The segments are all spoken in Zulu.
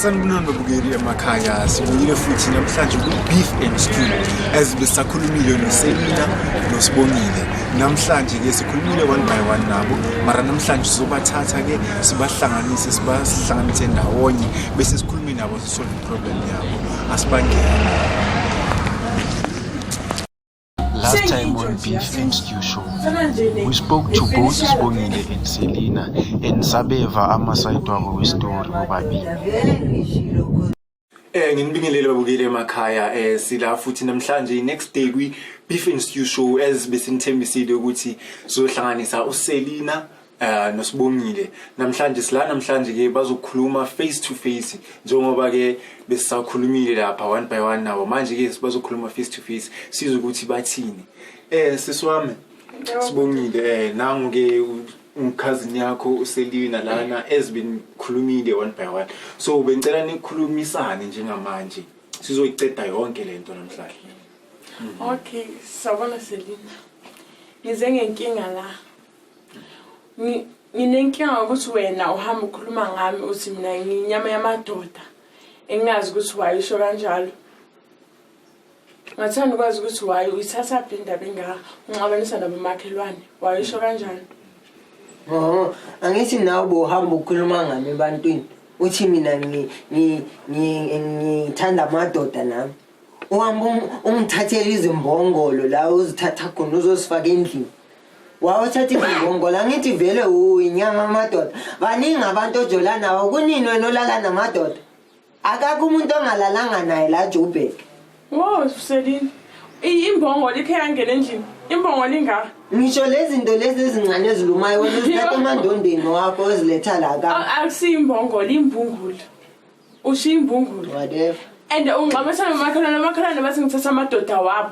Sanibonani babukeli emakhaya, sibuyile futhi namhlanje ku-Beef and Stew as besakhulumile noSelina noSibongile. Namhlanje ke sikhulumile one by one nabo, mara namhlanje sizobathatha ke sibahlanganise sibahlanganise ndawonye bese sikhulume nabo sisolve problem yabo. Asibangene. Last time on Beef and Stew Show, we spoke to both Sibongile and Selina and sabeva ama-side wabo we-story bobabili. Nginibingelele babukeli emakhaya, sila futhi namhlanje next day kwi Beef and Stew Show as besinithembisile ukuthi sizohlanganisa uSelina noSibongile. Namhlanje sila, namhlanje ke bazokhuluma face to face njengoba ke besisakhulumile lapha one by one nabo. Manje ke bazokhuluma face to face, sizwe ukuthi bathini. Sisi wami Sibongile, nangu ke umkhazini yakho uSelina lana as benikhulumile one by one, so bengicela nikhulumisane njengamanje, sizoyiceda yonke lento namhlanje. Okay, sawubona Selina. Ngize ngenkinga la. Nginenkinga ukuthi wena uhamba ukhuluma ngami uthi mina ngiyinyama yamadoda. Engingazi ukuthi wayisho kanjalo. Ngathanda ukwazi ukuthi why uyithatha phi indaba engaka unxabanisa nabomakhelwane. Wayisho kanjalo. Oh, angithi nawe bohamba ukhuluma ngami ebantwini. Uthi mina ngithanda amadoda nami. Uhamba ungithathela izimbongolo la uzithatha khona uzosifaka endlini. Wawuthatha izimbongolo, angithi vele uyinyama amadoda. Baningi abantu ojola nawo, kunini wena olala namadoda? Akakho umuntu ongalalanga naye la Joburg. Wo, Selina. Imbongolo ikhe yangena endlini. Imbongolo ingaka. Ngisho lezi zinto lezi ezincane ezilumayo wena uzithatha emandondeni wakho oziletha la ka. Akusiyo imbongolo, imbungulu. Usho imbungulu. Whatever. And ungxabisa nomakhelwane, omakhelwane bathi ngithatha amadoda wabo.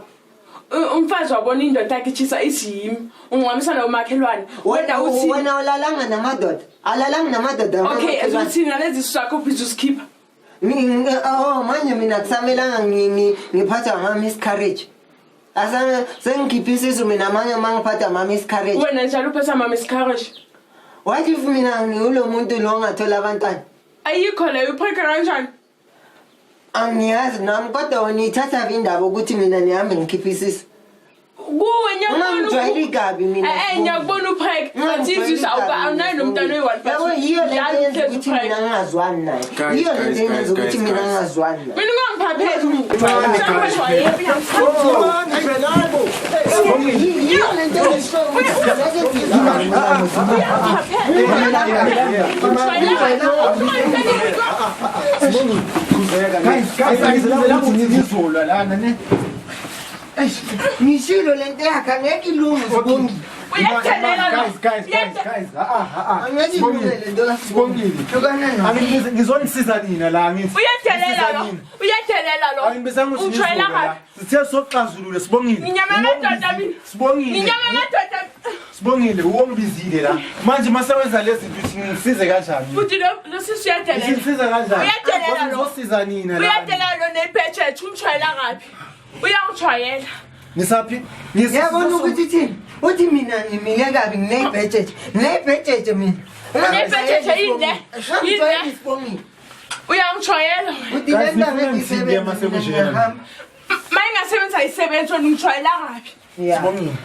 Umfazi wabona indoda yakhe itshisa ithi yimi. Ungxabisa nomakhelwane. Wena uthi wena ulalanga namadoda. Alalanga namadoda. Okay, uthi ngalezi sakho busy usikhipha. Oh, manje mina kusamelanga ngiphathwa ama miscarriage. Asame sengikhipha isisu mina manje mangiphatha ama miscarriage. Wena njalo uphatha ama miscarriage. What if mina ngiwulo muntu lo ongathola abantwana? Ayikho leyo, upheka kanjani? Angiyazi nami, kodwa wena uyithatha phi indaba ukuthi mina ngihambe ngikhipha isisu? Kuwe ngiyakubona. Ungangijwayeli kabi mina. Ngiyakubona upheka. Bathi isisu awunayo nomntwana oyi-one. Yabo, yiyo le nto yenza ukuthi mina ngingazwani naye. Guys, Yiyo le guys, nto yenza guys, ukuthi guys, mina guys. ngingazwani naye. Mina ungangiphapheli. Yiyo le nto engisho ukuthi Guys, guys, angizela ukuthi ngizolwa lana ne. Ngishilo le nto yakhe angeke ilunge, Sibongile. Uyadelela lo. Guys, guys, guys, guys. Ah ah ah. Angeke ilunge le nto la. Sibongile. Hlukana nayo. Anginibize, ngizonisiza nina la ngithi. Uyadelela lo. Uyadelela lo. Angibizanga ukuthi Ungijwayela ngizolwa la. kabi. Sithe soxazulule, Sibongile. Nginyama yamadoda mina. Sibongile. Nginyama yamadoda. Sibongile, uwongibizile la. Manje masewenza lezi zinto uthi ngisize kanjani? Futhi lo sisi uyadelela. Ngisiza kanjani? Uyadelela lo. Ngizosiza nina la. Uyadelela lo nephethe, ungijwayela kabi. Uyangijwayela. Ngisaphi? Yabona ukuthi ithini? Uthi mina ngimile kabi, ngineyibhejeje. Ngineyibhejeje mina. Uneyibhejeje yini le? Yini le? Ungijwayeli, Sibongile. Uyangijwayela. Uthi le Guys, nto angeke nifuna isebenze, ngithini mina masekunjena? ngiyahamba. Ma ingasebenzi ayisebenzi, wena ungijwayela kabi. Yeah. Sibongile.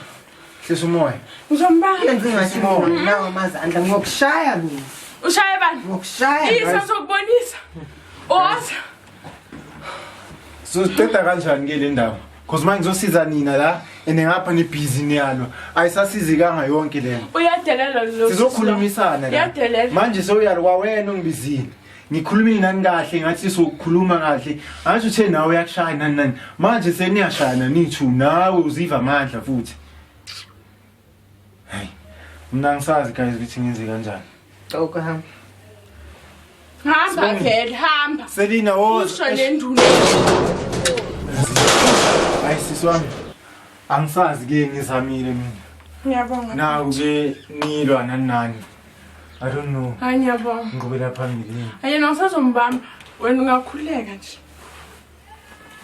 Hlisa umoya. Ngizombamba. Yenza ingathi mina nawo amazandla ngokushaya mina. Ushaye bani? Ngokushaya. Isa sokubonisa. Woza. Sizoqeda kanjani ke le ndaba? Cause manje ngizosiza nina la and ngapha nibhizi niyalwa. Ayisasizikanga yonke le nto. Uyadelela lo. Sizokhulumisana la. Uyadelela. Manje sewuyalwa wena ungibizile. Ngikhulumile nani kahle, ngathi sokukhuluma kahle. Angisho uthe nawe uyakushaya nani nani. Manje seniyashayana nithu, nawe uziva amandla futhi. Hayi. Mina ngisazi guys ukuthi ngenze kanjani. Okay, hamba. Hamba vele, hamba. Selina woza. Usho nenduna. Hayi sisi wami. Angisazi ke, ngizamile mina. Ngiyabonga. Naku ke nilwa nani nani. I don't know. Hayi ngiyabonga. Ngiqhubela phambili. Hayi yena usazombamba. Wena ungakhuleka nje.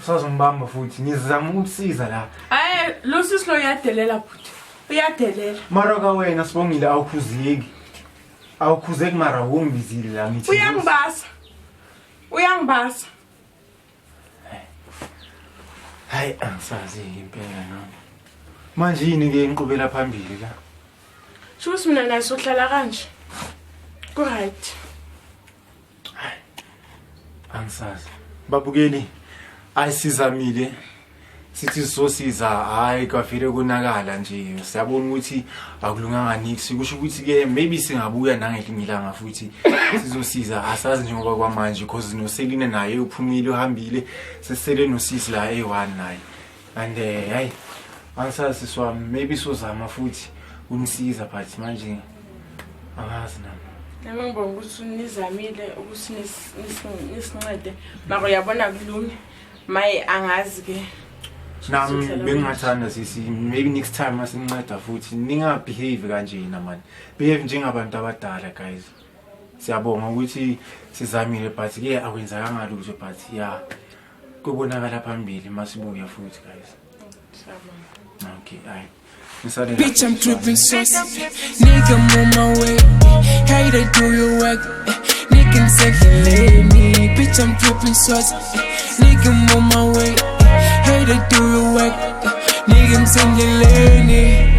Usazombamba futhi. Ngizama ukukusiza la. Hayi lo sisi lo uyadelela bhuti. Uyadelela. Mara ka wena Sibongile awukhuzeki. Awukhuzeki mara wongibizile la ngithi. Uyangibasa. Uyangibasa. Hayi angisazi impela nami. Manje yini ke inqubela phambili la? Shukuthi mina naye sohlala kanje. Ku right. Angisazi. Babukeli ayisizamile sithi sizosiza hayi kwavele konakala nje siyabona ukuthi akulunganga nix kusho ukuthi ke maybe singabuya nangelinye ilanga futhi sizosiza asazi njengoba kwamanje because noSelina naye uphumile uhambile sesele nosisi la eyi-one naye and eh hayi angisazi sisi wami maybe sozama futhi unisiza but manje angazi nami. Nami ngibonga ukuthi nizamile ukuthi nisincede mara uyabona kulungi maye angazi ke. Nami bengingathanda sisi maybe next time masinceda futhi ningabehave kanjena man, behave njengabantu abadala guys. Siyabonga ukuthi sizamile but ke akwenzakanga lutho but yeah kubonakala phambili masibuya futhi guys. Okay, ayi nisale. Bitch, I'm dripping sauce. Nigga, I'm on my way. Hey, they do your work. Nigga, ngisendleleni. Bitch, I'm dripping sauce. Nigga, I'm on my way. Hey, they do your work. Nigga, ngisendleleni.